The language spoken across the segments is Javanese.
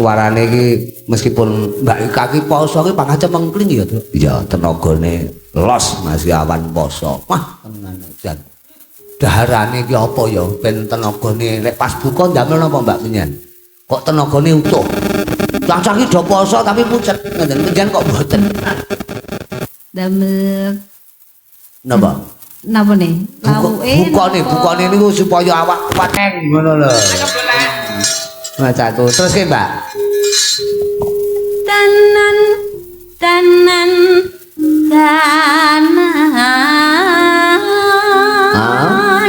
Suarane iki meskipun Mbak Ika ki poso ki pangate mengkling ya, Truk. Iya, tenagane los masih awan poso. Wah, tenan jan. Daharane iki apa ya ben tenagane lek pas buka ndamel napa Mbak Menyan? Kok tenagane utuh? Cacah iki do poso tapi pucet ngoten. Menyan kok mboten. Damel Napa? Napa nih? Lawuke Bukane napa? Bukane niku supaya awak kuat ngono lho. Macaku. Terus ki, Mbak. Tanan tanan tanan. Ah?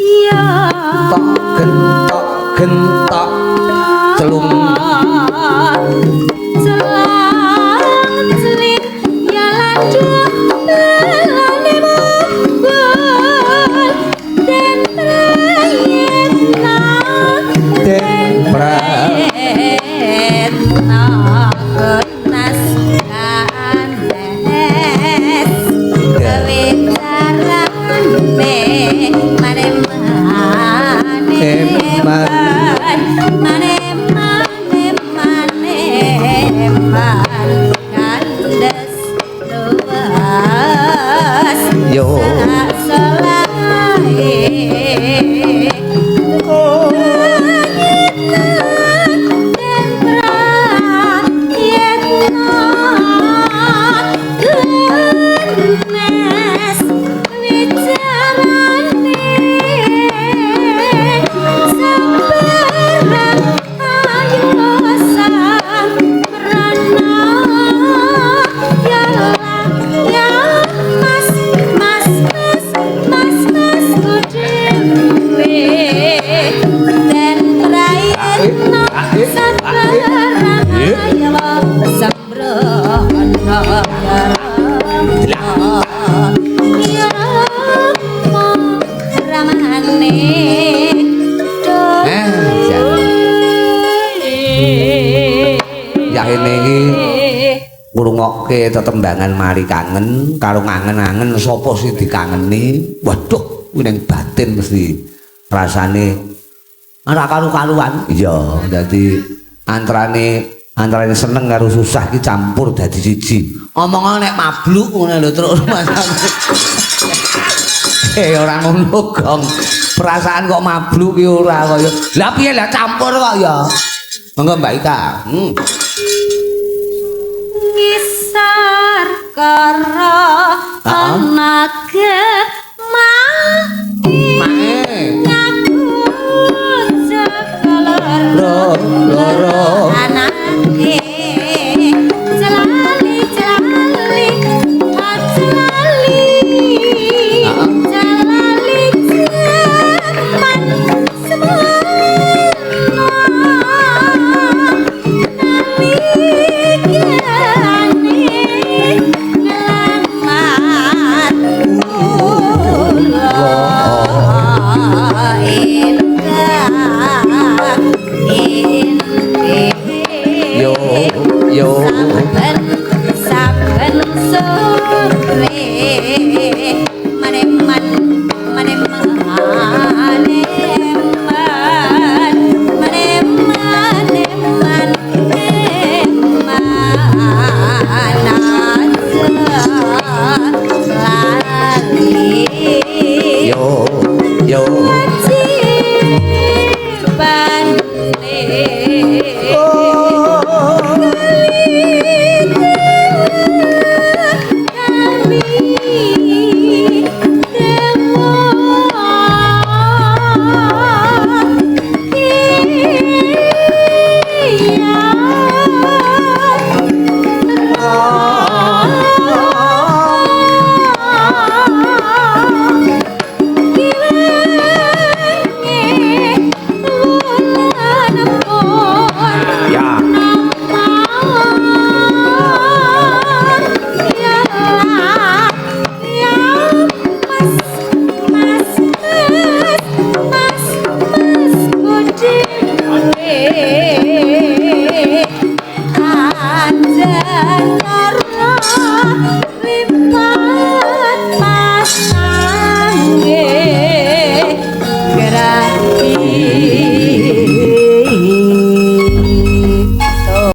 Ya. Tok gentok gentok celung. Celang celing ya lanjut lelane mubul den prayitna Den prayitna kenas kanes gawe carane mane mane Eman. Mane mane mane man kandes luas Yo. Selae. Den prayitna genes wicarane sabarang ayo sambrana ya ya mas mas mas mas mas kudewe den prayitna sabarang ayo sambrana ya ya Rama ramane. Eh, jan. Ya ini iki ngrungokke tetembangan mari kangen karo ngangen-angen sapa sing dikangeni. Waduh, kuwi ning batin mesti rasane ora karu-karuan. Iya, dadi antarane antarane seneng karo susah iki campur dadi siji. Omong nek mabluk ngono lho terus Mas. Eh, ora ngono, Gong. Perasaan kok mabluk ki ora kaya. Lah piye lah campur kok ya. Monggo Mbak Ika. Ngisar karo Ah. ana.